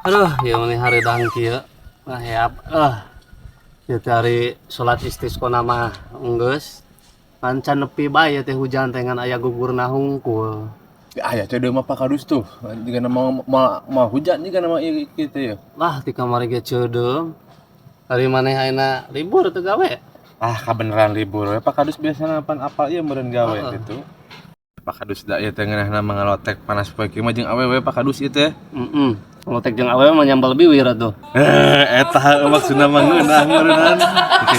Aduh, ya ini hareudang kieu. Nah, heap. Ah. Ya teh hari salat istisqa mah enggeus. Kan can nepi bae teh hujan teh, ngan aya gugurna hungkul. Aya teh mah, Pak Kadus, tuh. Jika nama mau mau hujan juga nama ieu kitu ya. Lah, di kamari ge ceudeum. Hari maneh ayeuna libur teu gawe? Ah, kabeneran libur we, Pak Kadus. Biasana pan apal ieu meureun gawe gitu. Pak Kadus, da ieu teh ngeunahna mangalotek panas poe kieu mah jeung awewe, Pak Kadus, ieu teh. Heeh. Lotek jeung awewe mah nyambel biwir atuh. Eh, eta maksudna mah ngeunah meureunnan.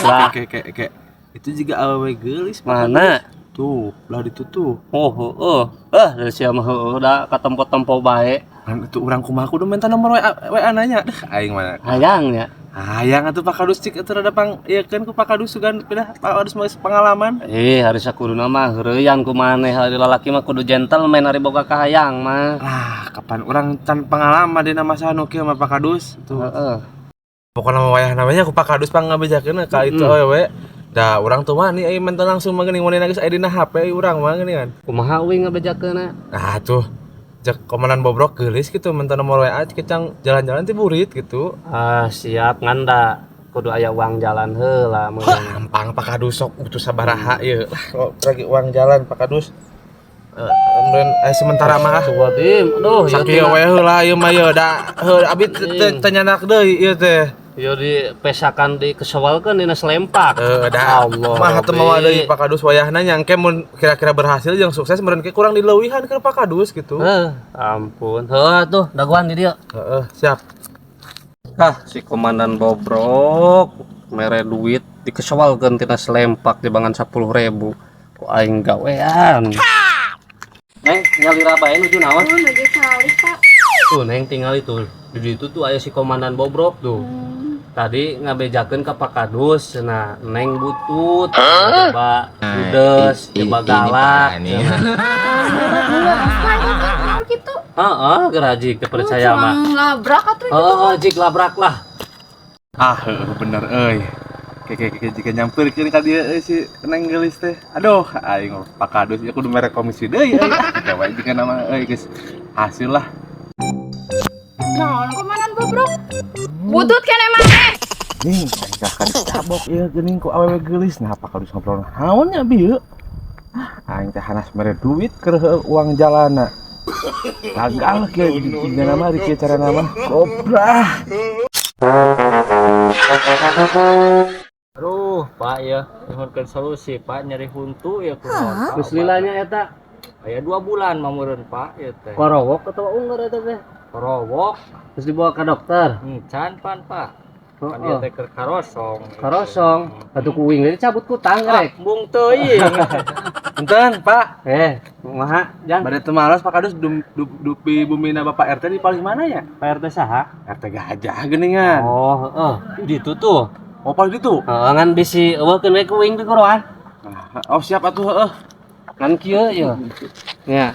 Lah. Ke ke ke. Itu juga awewe geulis, Pak Mana? Kadus. Tuh, belah ditu tuh. Oh, heeh. Ah, dari sia mah heueuh da katempo-tempo bae. Kan itu urang kumaha kudu minta nomor WA, WA nanya. Deh, aing mana. Hayang nya. Hayang atuh, Pak Kadus, cik atuh rada pang ieu kan ku Pak Kadus, sugan pindah Pak Kadus mah pengalaman. Eh, harus kuduna mah heureuyan ku maneh, hari lalaki mah kudu gentleman hari boga kahayang mah. Lah, kapan urang can pengalaman dina masa nu kieu mah, Pak Kadus tuh. Pokoknya mah wayah namanya ku Pak Kadus pang ngabejakeun ka itu awewe. Da urang tuh mah nih euy mental langsung mah geuning wani geus aya dina HP urang mah geuningan. Kumaha uing ngabejakeunna? Nah tuh, cek Komandan Bobrok geulis gitu, minta nomor WA kecang jalan-jalan ti burit gitu. Ah, siap, nganda kudu aya uang jalan heula meunang. Gampang, Pak Kadus, sok utus sabaraha ieu lah kok lagi uang jalan, Pak Kadus. Eh, sementara mah ah. Astagfirullahaladzim. Aduh, ieu Sakieu teh we heula ieu mah ieu da heuh abi teu nyandak deui ieu teh. Ieu dipesakan, dikesewalkeun dina selempak. Eh, da Allah. mah teu mawa deui, Pak Kadus, wayahna nyangke mun kira-kira berhasil jeung sukses meureun ke kurang dileuwihan ke Pak Kadus gitu. Eh, ampun. Heuh tuh, dagoan di dieu. Heeh, siap. Ah, si Komandan Bobrok mere duit dikesewalkeun tina selempak di bangan 10.000. Ku aing gawean. Neng, nyalira bae nuju naon? Oh, nuju calik, Pak. Tuh, Neng, tinggal itu. Di ditu tuh aya si Komandan Bobrok tuh. Tadi ngabejakeun ka Pak Kadus, cenah Neng butut, coba judes, coba galak. Cenah. Gula gitu. Heeh, geraji kepercaya mah. Labrak atuh itu. Heeh, jik labrak lah. Ah, heuh, bener euy. Keke keke jika nyamperkeun ka dieu euy si Neng geulis teh. Aduh, aing mah Pak Kadus ieu kudu mere komisi deui euy. Ah, gawe jika nama euy geus hasil lah. Naon, Komandan Bobrok? Butut kan emang eh? Nih, aing kadus cabok ieu geuning ku awewe geulis. Nah, Pak Kadus ngobrol naon nya bieu? Ah, aing teh hanas mere duit keur uang jalana. Gagal kieu jika nama di kieu cara nama. Kobrah. Aduh, Pak ya, nyuhunkeun solusi, Pak, nyeri huntu ya kunaon, Pak. Geus lilanya eta? Aya 2 bulan mah meureun, Pak, ieu teh. Korowok atau unggar eta teh? Korowok. Terus dibawa ke dokter. Encan pan, Pak. Pan dia teh keur karosong. Karosong. Atuh ku uing deui dicabut ku tang Ah, rek. Embung teuing. Punten, Pak. Eh, kumaha, Jang? Bade teu malas, Pak Kadus, dupi bumina Bapak RT di paling mana ya? Pak RT saha? RT Gajah geuningan. Oh, heeh. Di ditu tuh. Oh, paling ditu. Heeh, ngan bisi euweuhkeun we ku uing piguruan. Nah, oh siap atuh heeh. Ngan kieu ye. Nya.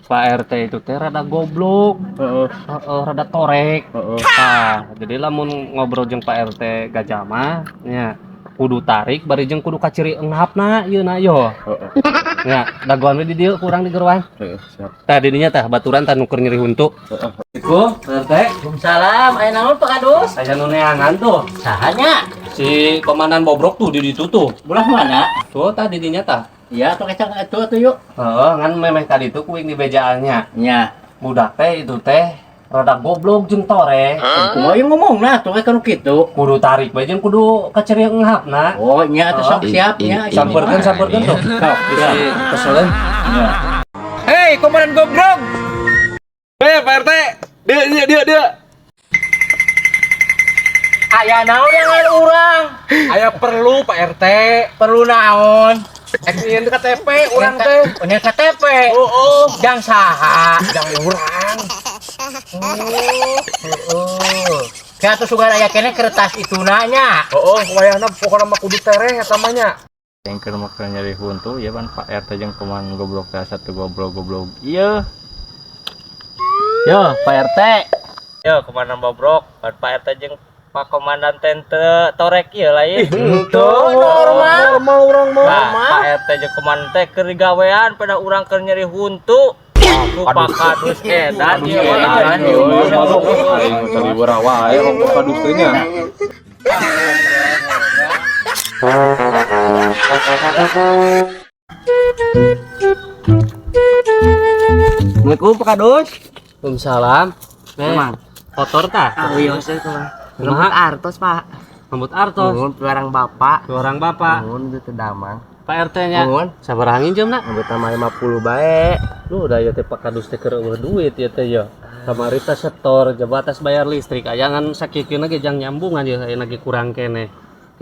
Pak RT itu teh rada goblok, heeh, rada torek. Tah, jadi lamun ngobrol jeung Pak RT Gajah mah nya kudu tarik bari jeung kudu kaciri enghapna ieu na yo. Heeh. Nya, dagoan we di dieu kurang di geroan. Heeh, siap. Tah di dinya tah baturan tah nu keur nyeri huntu. Heeh. Assalamualaikum, Pak RT. Waalaikumsalam, aya naon, Pak Kadus? Aya nu neangan tuh. Saha nya? Si Komandan Bobrok tuh di ditu tuh. Belah mana? Tuh tah di dinya tah. Iya, atuh kecang atuh atuh yuk. Heeh, ngan memeh tadi tuh kuing di bejaannya. Nya. Budak teh itu teh rada goblok jeung torek. Kumaha ieu ngomongna tuh kan kitu. Kudu tarik bae jeung kudu kaciri enghapna. Oh, nya atuh sok siap nya. Samperkeun, samperkeun tuh. Sok, Bisi keselen. Hei, Komandan Goblok. Eh, Pak RT. Dia dia dia dia. Aya naon yang lain urang? Aya perlu, Pak RT. Perlu naon? Ek nyieun KTP urang teh. Ini KTP. Oh. Jang saha? Jang urang. Oh, heeh. Kayak atuh sugan aya keneh kertas itu nanya. Oh, wayahna pokona mah kudu tereh eta mah nya. Yang keur mah keur nyeri huntu ya pan Pak RT jeung komandan goblok teh satu goblok-goblok. Iya. Yo, Pak RT. Yo, Komandan Bobrok, pan Pak RT jeung Pak Komandan tente torek ieu lain. Tuh, normal. Normal urang mah. Nah, Pak RT jeung komandan teh keur digawean pada urang keur nyeri huntu. Ku Pak Kadus edan ieu mah. Aing cari wae ongkoh kadus teh nya. Assalamualaikum Pak Kadus. Waalaikumsalam. Nih, kotor tah? Wios itu mah. Kumaha? Artos, Pak. Rambut artos. Nuhun piwarang Bapak. Orang bapak. Nuhun itu damang. Pak RT nya. Nuhun. Sabaraha nginjem na? Rambut tambah 50 bae. Lu udah ya teh Pak Kadus teh keur eueuh duit ya teh ya. Kamari teh setor jaba atas bayar listrik aya ngan sakikeuna ge jang nyambungan ya aya lagi kurang keneh.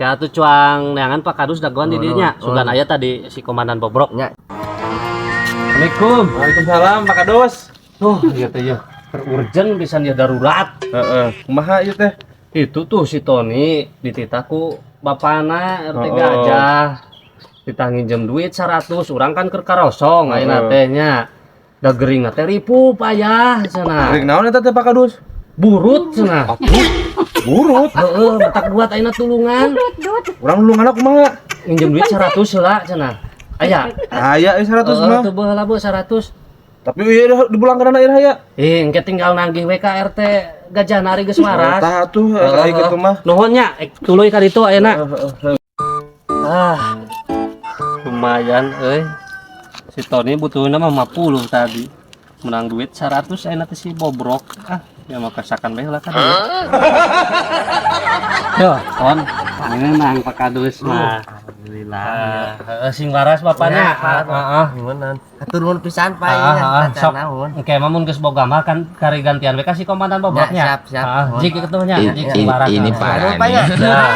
Ya atuh cuang neangan Pak Kadus dagoan di dieu nya. Sugan aya tadi si komandan bobrok. Nya. Assalamualaikum. Waalaikumsalam Pak Kadus. Tuh ieu teh ya. Urgent pisan ya darurat. Heeh, kumaha ieu teh? Itu tuh si Tony dititah ku bapana RT Oh. Gajah. Ditah nginjem duit 100, urang kan keur karosong ayeuna teh nya. Da gering teh ripuh payah cenah. Gering naon eta teh Pak Kadus? Burut cenah. Burut. Heeh, matak buat ayeuna tulungan. Urang nulungan kumaha? Nginjem duit 100 heula cenah. Aya. Aya euy 100 mah. Teu baheula bu 100. Tapi ieu di bulan kana ieu aya. Eh, engke tinggal nagih we ka RT Gajah nari geus waras. Tah atuh aya kitu mah. Nuhun nya, tuluy ka ditu ayeuna. Ah. Lumayan euy. Si Tony butuhna mah 50 tadi. Menang duit 100 ayeuna teh si bobrok. Ah, ya mau kesakan bae lah kan. Yo, Ton, menang Pak Kadus mah. Alhamdulillah. Heeh, sing waras bapana. Heeh. Nuhun. Hatur nuhun pisan Pak. Sok. Engke mah mun geus boga mah kan kari gantian we ka si komandan bobroknya. Siap, siap. Heeh, jik kitu nya, jik sing waras. Ini Heeh. parah Pak, nih. ya. Nah.